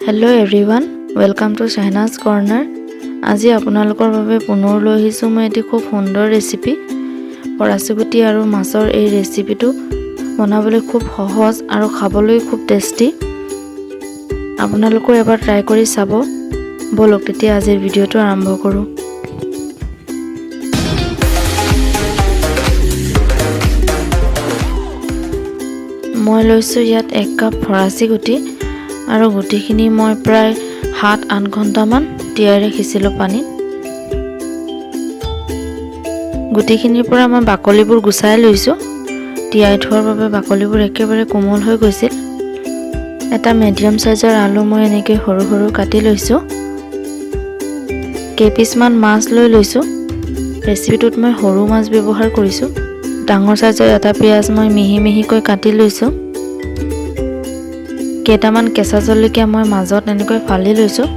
Hello everyone, welcome to Shehnaz Corner. আজি আপোনালোকৰ বাবে পুনৰ লৈ আহিছোঁ মই এটি খুব সুন্দৰ ৰেচিপি। ফৰাচী গুটি আৰু মাছৰ এই ৰেচিপিটো বনাবলৈ খুব সহজ আৰু খাবলৈ খুব টেষ্টি। আপোনালোকেও এবাৰ ট্ৰাই কৰি চাব। ব'লক তেতিয়া আজিৰ ভিডিঅ'টো আৰম্ভ কৰোঁ। মই লৈছোঁ ইয়াত 1 কাপ ফৰাচী গুটি আৰু গুটিখিনি মই প্ৰায় 7-8 ঘণ্টামান তিয়াই ৰাখিছিলোঁ পানীত। গুটিখিনিৰ পৰা মই বাকলিবোৰ গুচাই লৈছোঁ। তিয়াই থোৱাৰ বাবে বাকলিবোৰ একেবাৰে কোমল হৈ গৈছিল। এটা মিডিয়াম চাইজৰ আলু মই এনেকৈ সৰু সৰু কাটি লৈছোঁ। কেইপিচমান মাছ লৈ লৈছোঁ। ৰেচিপিটোত মই সৰু মাছ ব্যৱহাৰ কৰিছোঁ। ডাঙৰ চাইজৰ এটা পিঁয়াজ মই মিহি মিহিকৈ কাটি লৈছোঁ। কেইটামান কেঁচা জলকীয়া মই মাজত এনেকৈ ফালি লৈছোঁ।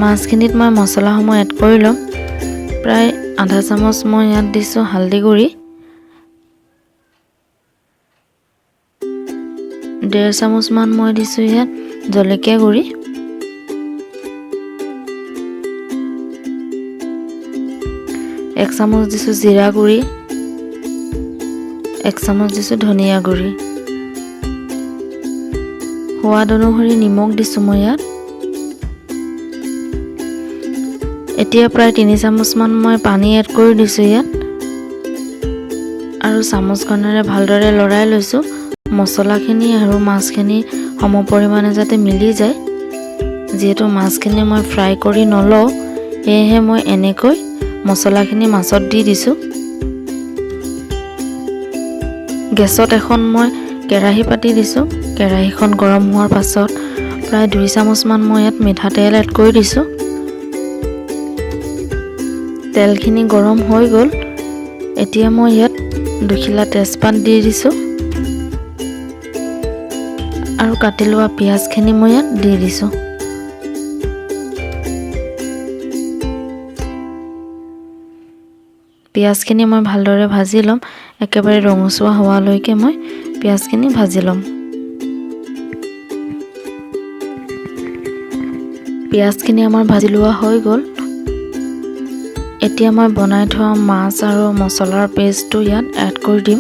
মাছখিনিত মই মছলাসমূহ এড কৰি ল'ম। প্ৰায় আধা চামুচ মই ইয়াত দিছোঁ হালধি গুড়ি, 1.5 চামুচমান মই দিছোঁ ইয়াত জলকীয়া গুড়ি, 1 চামুচ দিছোঁ জিৰা গুড়ি, 1 চামুচ দিছোঁ ধনিয়া গুড়ি, সোৱাদ অনুসৰি নিমখ দিছোঁ মই ইয়াত। এতিয়া প্ৰায় 3 চামুচমান মই পানী এড কৰি দিছোঁ ইয়াত আৰু চামুচখনেৰে ভালদৰে লৰাই লৈছোঁ, মছলাখিনি আৰু মাছখিনি সম পৰিমাণে যাতে মিলি যায়। যিহেতু মাছখিনি মই ফ্ৰাই কৰি নলওঁ, সেয়েহে মই এনেকৈ মছলাখিনি মাছত দি দিছোঁ। গেছত এখন মই কেৰাহী পাতি দিছোঁ। কেৰাহীখন গৰম হোৱাৰ পাছত প্ৰায় 2 চামুচমান মই ইয়াত মিঠাতেল এড কৰি দিছোঁ। তেলখিনি গৰম হৈ গ'ল। এতিয়া মই ইয়াত দুখিলা তেজপাত দি দিছোঁ আৰু কাটি লোৱা পিঁয়াজখিনি মই ইয়াত দি দিছোঁ। পিঁয়াজখিনি মই ভালদৰে ভাজি ল'ম। একেবাৰে ৰঙচুৱা হোৱালৈকে মই পিঁয়াজখিনি ভাজি ল'ম। পিঁয়াজখিনি আমাৰ ভাজি লোৱা হৈ গ'ল। এতিয়া মই বনাই থোৱা মাছ আৰু মছলাৰ পেষ্টটো ইয়াত এড কৰি দিম।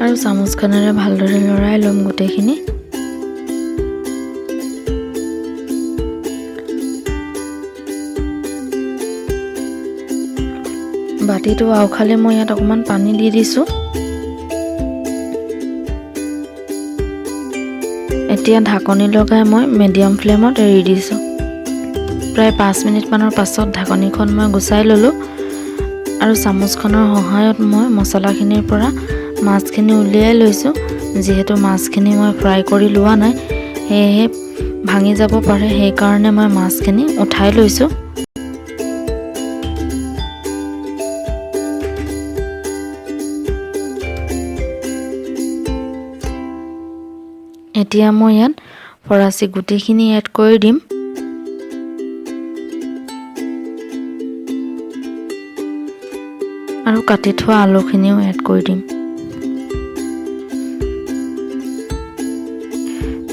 আৰু চামুচখনেৰে ভালদৰে লৰাই ল'ম গোটেইখিনি। বাতিটো আওখালি মই ইয়াত অকণমান পানী দি দিছোঁ। এতিয়া ঢাকনি লগাই মই মিডিয়াম ফ্লেমত এৰি দিছোঁ। প্ৰায় 5 মিনিটমানৰ পাছত ঢাকনিখন মই গুচাই ল'লোঁ আৰু চামুচখনৰ সহায়ত মই মছলাখিনিৰ পৰা মাছখিনি উলিয়াই লৈছোঁ। যিহেতু মাছখিনি মই ফ্ৰাই কৰি লোৱা নাই, সেয়েহে ভাঙি যাব পাৰে, সেইকাৰণে মই মাছখিনি উঠাই লৈছোঁ। এতিয়া মই ইয়াত ফৰাচী গুটিখিনি এড কৰি দিম আৰু কাটি থোৱা আলুখিনিও এড কৰি দিম।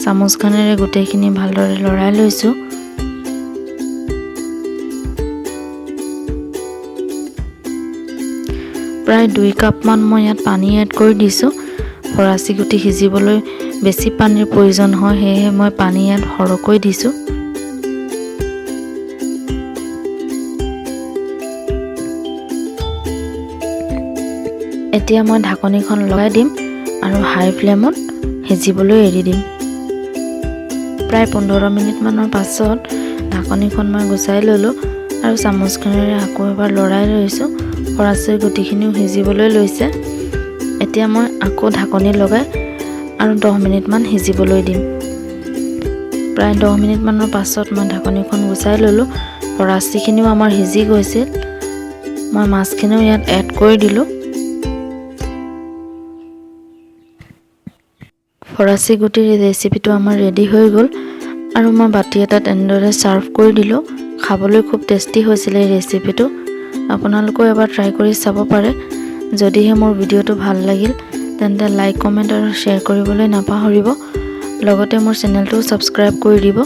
চামুচখনেৰে গোটেইখিনি ভালদৰে লৰাই লৈছোঁ। প্ৰায় 2 কাপমান মই ইয়াত পানী এড কৰি দিছোঁ। ফৰাচী গুটি সিজিবলৈ বেছি পানীৰ প্ৰয়োজন হয়, সেয়েহে মই পানী ইয়াত সৰহকৈ দিছোঁ। এতিয়া মই ঢাকনিখন লগাই দিম আৰু হাই ফ্লেমত সিজিবলৈ এৰি দিম। প্ৰায় 15 মিনিটমানৰ পাছত ঢাকনিখন মই গুচাই ল'লোঁ আৰু চামুচখনেৰে আকৌ এবাৰ লৰাই লৈছোঁ। ফৰাচীৰ গুটিখিনিও সিজিবলৈ লৈছে। এতিয়া মই আকৌ ঢাকনি লগাই আৰু 10 মিনিটমান সিজিবলৈ দিম। প্ৰায় 10 মিনিটমানৰ পাছত মই ঢাকনিখন গুচাই ল'লোঁ। ফৰাচীখিনিও আমাৰ সিজি গৈছিল। মই মাছখিনিও ইয়াত এড কৰি দিলোঁ। ফৰাচী গুটিৰ ৰেচিপিটো আমাৰ ৰেডি হৈ গ'ল আৰু মই বাতি এটাত এনেদৰে ছাৰ্ভ কৰি দিলোঁ। খাবলৈ খুব টেষ্টি হৈছিলে এই ৰেচিপিটো। আপোনালোকেও এবাৰ ট্ৰাই কৰি চাব পাৰে। যদিহে মোৰ ভিডিঅ'টো ভাল লাগিল, তেন্তে লাইক, কমেণ্ট আৰু শ্বেয়াৰ কৰিবলৈ নাপাহৰিব। লগতে মোৰ চেনেলটোও ছাবস্ক্ৰাইব কৰি দিব।